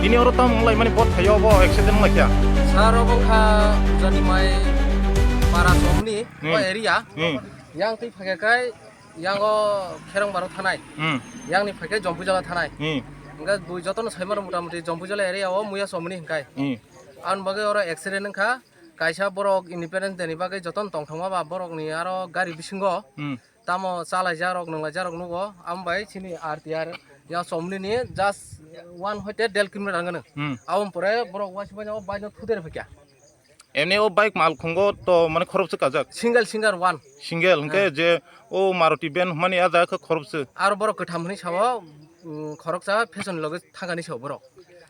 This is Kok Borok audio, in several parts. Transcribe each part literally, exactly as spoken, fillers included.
Ini oro tam lai mani bot thayo bo accident lai kya? Sir, obo kha Jani Mai para somni Hmm. o area. Hmm. Yang twi phage kai yang o Kherong Baro thanai. Hmm. Yang ni phage Jompui Jala thanai. Hmm. Hingke dui jotono saimano mota moti Jompui Jala area o muya somni hingkai. Hmm. Ang bagwi oro accident wngkha. Kaisa borok Independence Day ni bagwi jotono tongthokma ba borokni aro gari bisingo Hmm. tamo chalaijak rok, nwnglaijakrok nugo. Ambai chini R T R ya somni ni just one hoite del kilometer wngkha nw. Hmm. Aboni pore borok uaisukmani o bike no thudere phaikha. Emni o bike malkhungo to mane khoroksa kajak? Single, single one. Single, hwnkhe Heh. je o Maruti van hwnmani a jaga khe khoroksa? Aro borok kwtham hwnwi sao, mm, khoroksa fashion loge thangani sao borok.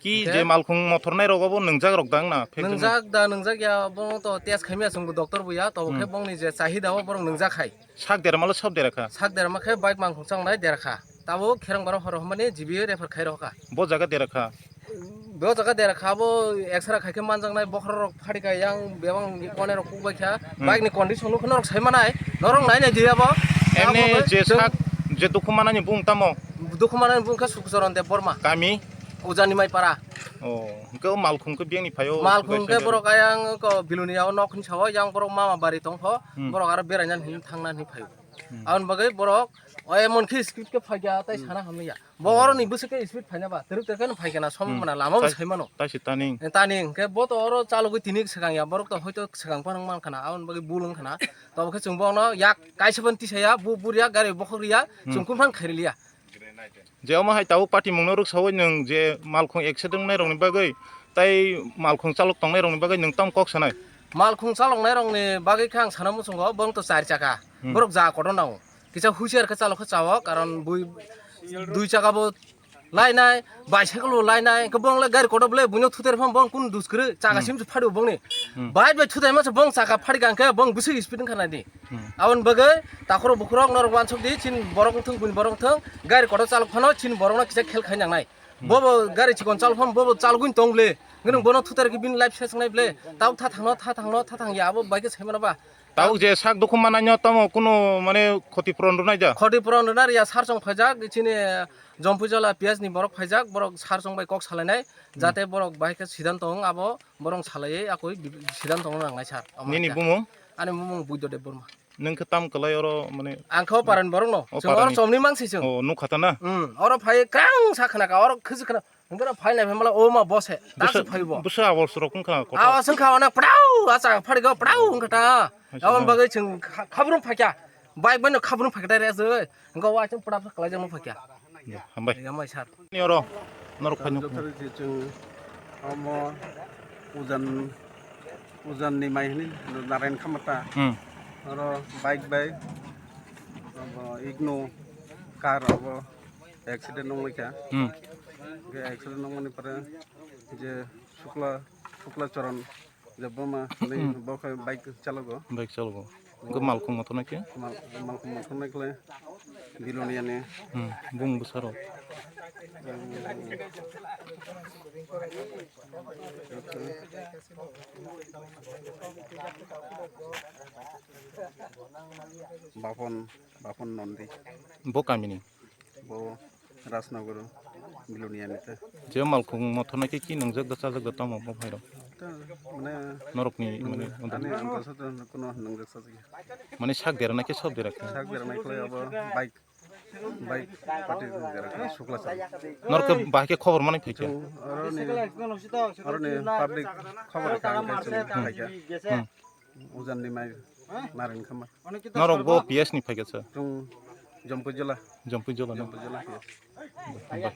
Ki Hwnkhe je malkhung mothor nai rogo bo nwngjak rok dang na? Nwngjak da, nwngjak ya, bo to test khaimya chwngbo doctor bo ya, to Hmm. khe bongni je chahida o borok nwngjak khai. Sak derma lo sob dera kha? Sak derma khe bike malkhung changnai dera kha. Tabo Kherong Baro horo hwnmani G B refer khai rokha. Bo jaga dera kha? Bo jaga dera kha, bo extra khai khe manjaknai, bokhorok rok phari kha, yang bebak kone rok kuk bai kha. Hmm. Bike ni condition nukhe norok sai manai, norok nai nai diya bo. Emni Abo je chwng sak, je dukhu manani bung tamo? Dukhu manani bung khe Sukchoron Debbarma. Kami? Ujani Maipara. Oh, hwnkhe o malkhung khe biyangni phaio Malkhung khe borok ayang ko Bilonia o nok ni sao, yang borok mama bari tongkho, Hmm. borok aro beraina hin thangna hin phaio. Hmm. Aboni bagwi borok o emon khe speed khe phaikha, tai Hmm. sana hamya. Bo Hmm. oro ni bwswk khe speed phaina ba, twrwk twrwk khe phaikha na, somo Hmm. mana lama bo Tai-, sai mano. Tai se taning. Eh, taning, hwnkhe bo to oro chalogwi tini swkang ya, borok to hoito swkang phano wng mankha na, aboni bagwi bul wngkha na. Tobo khe chwng bono yak kaisa phano tisaya, bu buriya, gari bokhok riya, Hmm. chwng kun phano khairiliya. Je omo hai tabuk party mungno rwksaui nwng je malkhung accident wngnai rokni bagwi tai malkhung chalok tongnai rokni bagwi nwng tamo kok sanai? Malkhung chaloknai rokni bagwi khe ang sana muchungo, bong to char chaka. Hmm. Borok ja kotor nango. Kisa husiar khe chalok khe chao, karon bui dui chaka bo lainai, bicycle bo lainai, khe bong le gari kotor le buino thuter phano bong kun dus kwrwi, chaka Hmm. sim phadi bongni. Hmm. Bai bai thutai masa bong chaka phadi kang khe bong bisi speed wngkha nai di. Hmm. Aboni bagwi takhoro bukhurok norok wansuk di, chini borok wngthung, buini borok wngthung, gari kotor chalok phano chini borokno kisa khel khai nangnai. Hmm. Bobo gari chikon chalok phano bobo chalogwi tong ble. Nwnung Hmm. bono thutar khe bini life ses wngnai ble. Tau tha thangno, tha thangno, tha thang ya, abo bai khe sai mano ba. Tabuk je sak dukhu manai no tamo kunu mane khoti puron rwnai ja? Khoti puron rwna riya, sar chong phaijak, chini Jompui Jala P S ni borok phaijak, borok sar chong bai kok salainai, Hmm. jate borok bai khe sidanto wng abo. Borok salaiwi akoi bi-, sidanto wng nangnai sir. Omo Nini hai khe. bumung? Ani bumung Buddha Debbarma. Nwng khe tam kwlai oro, mane Ang khe o parani borok no. O Chwng oro parani. Chomni mang si chwng. Oh, nukha ta na? Hmm, oro phai krang sa khna ka, oro khwjwk khna. Hwnkhe oro phai nai phaimala o ma bo se. Tak Bwsa, se phai bo. bwsa awas rok wngkha kotor. Awas wngkha ona pdau, a chaka phari go pdau wngkha ta. Acha Aboni na. bagwi chwng kha-, khabrum phaikha. Bike bai no khabrum phaikha ta re joi. Hwnkhe o achung pdap khlai jang no phaikha. Ya, hambai. Ya, mai sir. Ni oro norok phai nukho. Jothai chwng omo ujan, ujan ni mai hini Narayan Khamata. Hmm. Oro bike bai obo Igno car obo accident wngwi kha. Hmm. Hwnkhe accident wngmani pore je Shukla, Shukla Charan Debbarma hinwi Hmm. bo khe bike chalogo. Bike chalogo. Hwnkhe malkhung mothor nai khe? Mal-, malkhung mothor nai khe Bilonia ni. Hmm, bung bwsarok. Bapon, Bapon Nondi. Bo kamini? Bo Rajnagar Bilonia ni te. Je malkhung mothor nai khe ki nwngjak da chajak da tamo bo phairok? Ta mane Norokni mane ani andasa to kuno nwngjak chajak ya. Mane sak dera nai khe sob dera khe? Sak dera nai khe abo bike, bike party dera khe Shukla Charan. Norok khe bahai khe khobor manwi phaikha? Chwng oroni, oroni public khobor kha hwnkhe chwng phaikha. Hmm. Ujan ni mai Narayan Khamata. Norok bo P S ni phaikha sir? Chwng Jompui Jala. Jompui Jala no? Jompui Jala, yes. Hambai.